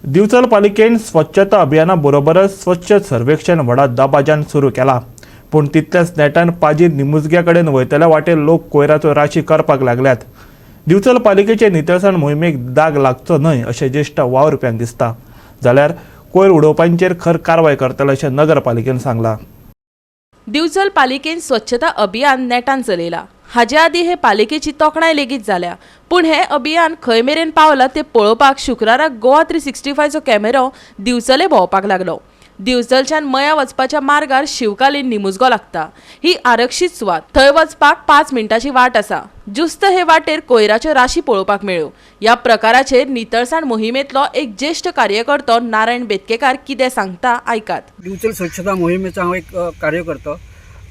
दिवचल पालिकेन स्वच्छता अभियाना बरोबरच स्वच्छ सर्वेक्षण व्हडा दबाज्यान सुरू केला. पूण तितल्याच नेटान पाजीर निमुजग्या कडेन वयतल्या वाटेर लोक कोयराचो राशी करपाक लागल्यात. दिवचल पालिकेचे नितळसाण मोहिमेक दाग लागचो न्हय अशें ज्येश्ठ वावुरप्यांक दिसता. जाल्यार कोयर उडोवपांचेर खर कारवाय करतले अशें नगरपालिकेन सांगलां. दिवचल पालिकेन स्वच्छता अभियान नेटान चलयला. हाजे आदी हे पालिकेची तोखणाय लेगीत जाल्या. पूण हें अभियान खंय मेरेन पावलां तें पळोवपाक शुक्राराक गोवा 365चो कॅमेरो दिवचले भोंवपाक लागलो. दिवचलच्यान मया वचपाच्या मार्गार शिवकालीन निमुजगो लागता. ही आरक्षीत सुवात. थंय वचपाक 5 मिनटांची वाट आसा. ज्युस्त हे वाटेर कोयराच्यो राशी पळोवपाक मेळ्ळ्यो. ह्या प्रकाराचेर नितळसाण मोहिमेंतलो एक ज्येश्ठ कार्यकर्तो नारायण बेतकेकार कितें सांगता, आयकात. दिवचल स्वच्छता मोहिमेचो हांव एक कार्यकर्तो.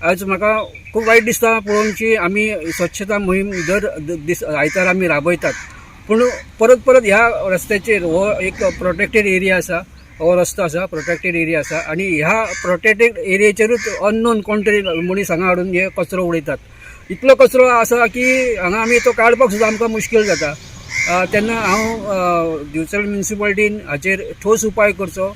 आयज म्हाका खूब वायट दिसता पळोवन की आमी स्वच्छता मोहीम दर दीस आयतारा आमी राबयतात, पूण परत परत ह्या रस्त्याचेर, हो एक प्रोटेक्टेड एरिया आसा, हो रस्तो आसा, प्रोटेक्टेड एरिया आसा आनी ह्या प्रोटेक्टेड एरियेचेरूच अननोन कोण तरी मनीस हांगा हाडून हे कचरो उडयतात. इतलो कचरो आसा की हांगा आमी तो काडपाक सुद्दां आमकां मुश्कील जाता. तेन्ना हांव दिवचल म्युनिसिपालिटीन हाचेर ठोस उपाय करचो.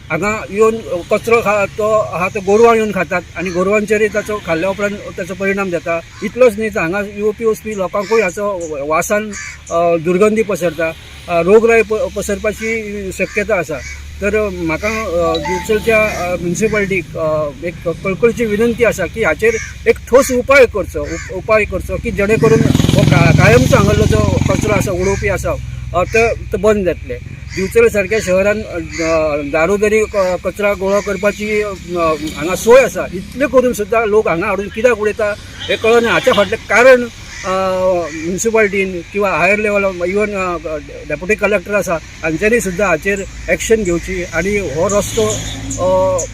हांगा येवन कचरो खा तो आहा तो गोरवां येवन खातात आनी गोरवांचेरय ताचो खाल्ल्या उपरांत ताचो परिणाम जाता. इतलोच न्ही, तर हांगा येवपी वचपी लोकांकूय हाचो वासान दुर्गंधी पसरता, रोगराय पसरपाची शक्यता आसा. तर म्हाका दिवचलच्या म्युनिसिपालिटीक एक कळकळीची विनंती आसा की हाचेर एक ठोस उपाय करचो, उपाय करचो की जेणे करून हो कायमचो हांगासरलो जो कचरो आसा, उडोवपी आसा, तो बंद जातले. दिवचल सारक्या शहरान दारोदारी कचरा गोळा करपाची हांगा सोय आसा. इतलें करून सुद्दां लोक हांगा हाडून कित्याक उडयता हें कळना. हाच्या फाटलें कारण म्युनिसिपालिटीन किंवा higher level, even deputy collector आसा, हांच्यांनी सुद्दां हाचेर एक्शन घेवची आनी हो रस्तो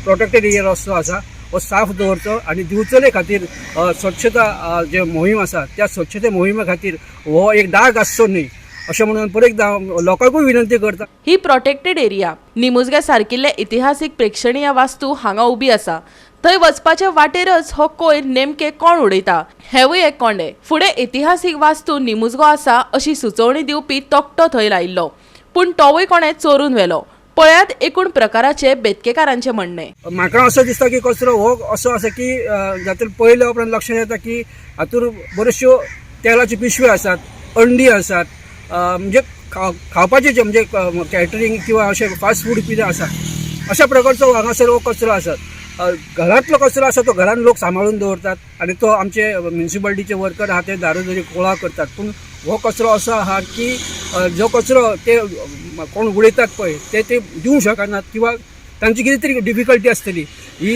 प्रोटेक्टेड एरिया रस्तो आसा, हो साफ दवरचो आनी दिवचले खातीर स्वच्छता जे मोहीम आसा, त्या स्वच्छते मोहिमे खातीर हो एक दाग आसचो न्ही अशें म्हणून परत एकदां लोकांकूय विनंती करता. ही प्रोटेक्टेड एरिया. निमुजग्या सारकिल्ले इतिहासीक प्रेक्षणीय वास्तू हांगा उबी आसा. थंय वचपाच्या वाटेरच हो कोयर नेमके कोण उडयता हेवूय एक कोंडे. फुडें इतिहासीक वास्तू निमुजगो आसा अशी सुचोवणी दिवपी तकटो थंय लायिल्लो, पूण तोवूय कोणें चोरून व्हेलो. पळयात एकूण प्रकाराचे बेतकेकारांचे म्हणणें. म्हाका असो दिसता की कचरो हो असो आसा की जातूंत पळयल्या उपरांत लक्षात येता की हातूंत बऱ्योचश्यो तेलाच्यो पिशव्यो आसात, अंडी आसात, म्हणजे खावपाचे जे, म्हणजे कॅटरींग किंवा अशें फास्ट फूड कितें आसा, अशा प्रकारचो हांगासर हो कचरो आसा. घरांतलो कचरो आसा तो घरान लोक सांबाळून दवरतात आनी तो आमचे म्युनिसिपालिटीचे वर्कर आहा ते दारोदारी गोळा करतात. पूण हो कचरो असो आहा की जो कचरो ते कोण उडयतात पळय, ते ते दिवंक शकनात किंवा तांची कितें तरी डिफिकल्टी आसतली. ही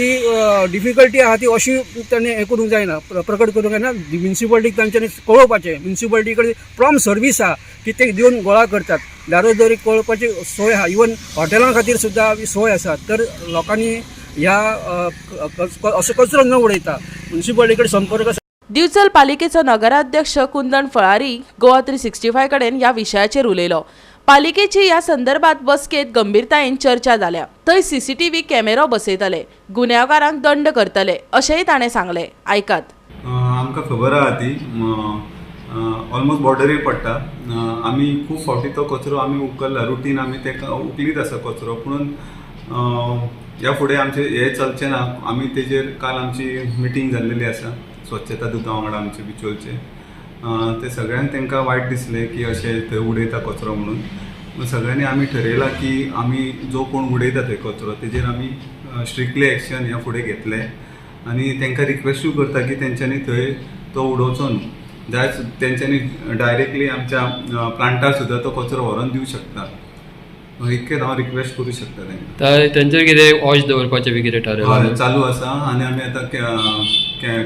डिफिकल्टी आहा ती अशी ताणें हें करूंक जायना, प्रकट करूंक जायना. म्युनिसिपालिटीक तांच्यांनी कळोवपाचें. म्युनिसिपालिटी कडेन प्रॉम्प्ट सर्वीस आहा की ते दिवन गोळा करतात. दारोदारी कळोवपाची सोय आहा, इवन हॉटेलां खातीर सुद्दां सोय आसा. तर लोकांनी ह्या असो कचरो न उडयता म्युनिसिपालिटी कडेन संपर्क दिवचल पालिकेचो नगराध्यक्ष कुंदन फळारी गोवा 365 कडेन ह्या विशयाचेर उलयलो. पालिकेची ह्या संदर्भात बसकेत गंभीरतायेन चर्चा जाल्या. थंय सीसीटीव्ही कॅमेरो बसयतले, गुन्यांवकारांक दंड करतले अशेंय ताणें सांगलें. आयकात. आमकां खबर आहा, ती ऑलमोस्ट बॉर्डरीर पडटा. आमी खूब फावटी तो कचरो आमी उखल्ला. रुटीन आमी तेका उखलीत आसा कचरो. पुणून ह्या फुडें आमचें हें चलचें ना. आमी तेजेर काल आमची मिटींग जाल्लेली आसा स्वच्छता दुता वांगडा आमचे बिचोलचे. ते सगळ्यांक तांकां वायट दिसलें की अशें थंय उडयता कचरो म्हणून. सगळ्यांनी आमी ठरयलां की आमी जो कोण उडयता थंय कचरो, तेजेर आमी स्ट्रिक्टली एक्शन ह्या फुडें घेतले आनी तांकां रिक्वेस्टूय करता की तेंच्यांनी थंय तो उडोवचो न्हू. जाय तेंच्यांनी डायरेक्टली आमच्या प्लांटार सुद्दां तो कचरो व्हरोन दिवं शकता. इतकें हांव रिक्वेस्ट करूं शकता तांकां. तर तेंचेर कितें वॉच दवरपाचें बी कितें ठरयलां? हय, चालू आसा आनी आमी आतां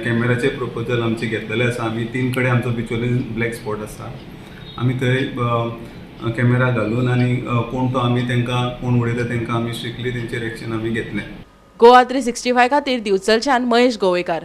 कॅमेराचे प्रपोजल आमचे घेतलेले आसा. आमी तीन कडेन आमचो बिचोली ब्लॅक स्पॉट आसा, आमी थंय कॅमेरा घालून आनी कोण तो आमी तांकां कोण उडयता तांकां आमी स्ट्रिक्टली तेंचेर एक्शन आमी घेतले. गोवा 365 खातीर दिवचलच्यान महेश गोवेकार.